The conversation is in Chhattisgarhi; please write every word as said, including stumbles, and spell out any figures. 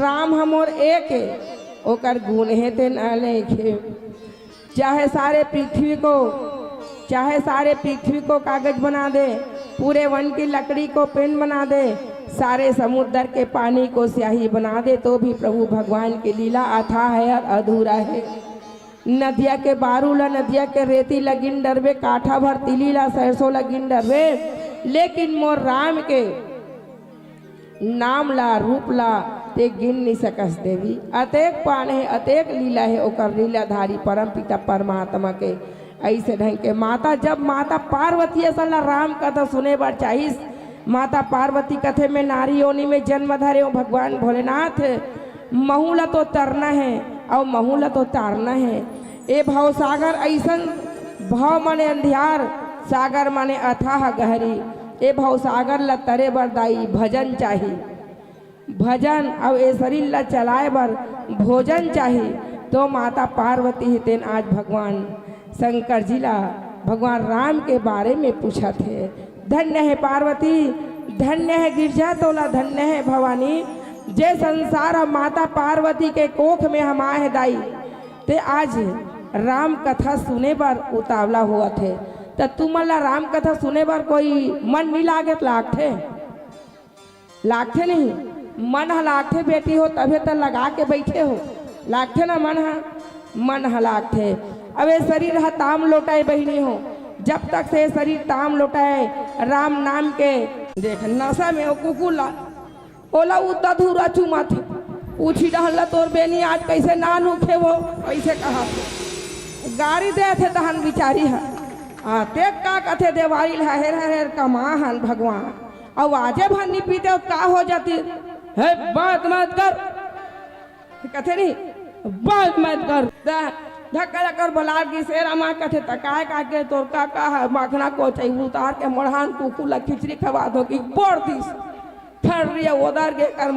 राम ह मोर एक हे, ओकर गुण हे तेन अनेक हे। चाहे सारे पृथ्वी को, चाहे सारे पृथ्वी को कागज बना दे, पूरे वन की लकड़ी को पेन बना दे, सारे समुद्र के पानी को स्याही बना दे, तो भी प्रभु भगवान की लीला अथाह है और अधूरा है। नदिया के बारू ला, नदिया के रेती ला गिन डरबे, काठा भर तिली ला, सरसों ला गिन डरबे, लेकिन मोर राम के नाम ला, रूप ला ते गिन नी सकस देवी। अतेक पान हे, अतेक लीला हे ओकर लीलाधारी परम पिता परमात्मा के। अइसे ढंग के माता, जब माता पार्वती असन ला राम कथा सुने बर चाहिस, माता पार्वती कथे, "मैं नारी योनि में जन्म धरे हूँ भगवान भोलेनाथ, महू ला तो तरना हे अउ महू ला तो तारना हे। ए भवसागर अइसन, भव माने अंधियार, सागर माने अथाह गहरी। ए भवसागर ला तरे बर दाई भजन चाही, भजन अउ ए शरीर ला चलाए बर भोजन चाही।" तो माता पार्वती ही तेन आज भगवान शंकर जी ला भगवान राम के बारे में पूछत हे। धन्य हे पार्वती, धन्य हे गिरजा तोला, धन्य हे भवानी, जे संसार ह माता पार्वती के कोख में हमाए हे दाई। ते आज राम कथा सुने बर उतावला होवत हे, त तुमन ला राम कथा सुने बर कोई मन नी लागत? लागथे, लागथे नहीं? मन ह लागथे बेटी हो, तभे त लगा के बइठे हो, लागथे ना मन ह? मन ह लागथे। अब ए शरीर ह ताम लोटाए बहिनी हो, जब तक से शरीर ताम लोटाए, राम नाम के, देख, नशा में ओ कुकुर ला, ओला उद्दा धूरा चुमाथे। पूछी डहन ला, "तोर बेनी आज कइसे नान उठे वो?" कइसे कहा गारी देथे तहन बिचारी ह। आ, ते का कथे देवारी ल, "हहेर हहेर कमा हन भगवान, अउ आजे भर नी पीते हो, का हो जाती?" "हे, बात मत कर।" कथे नहीं, "बात मत कर।" द-, धक्का धक्कर बलार गिस, "ए रमा," कथे, "त काय का के तोर का का ह?" मखना को चाहिए उतार के मड़हान कुकू ला खिचड़ी खवा दो कि बोर दिस। ठर्रिया ओदर गे कर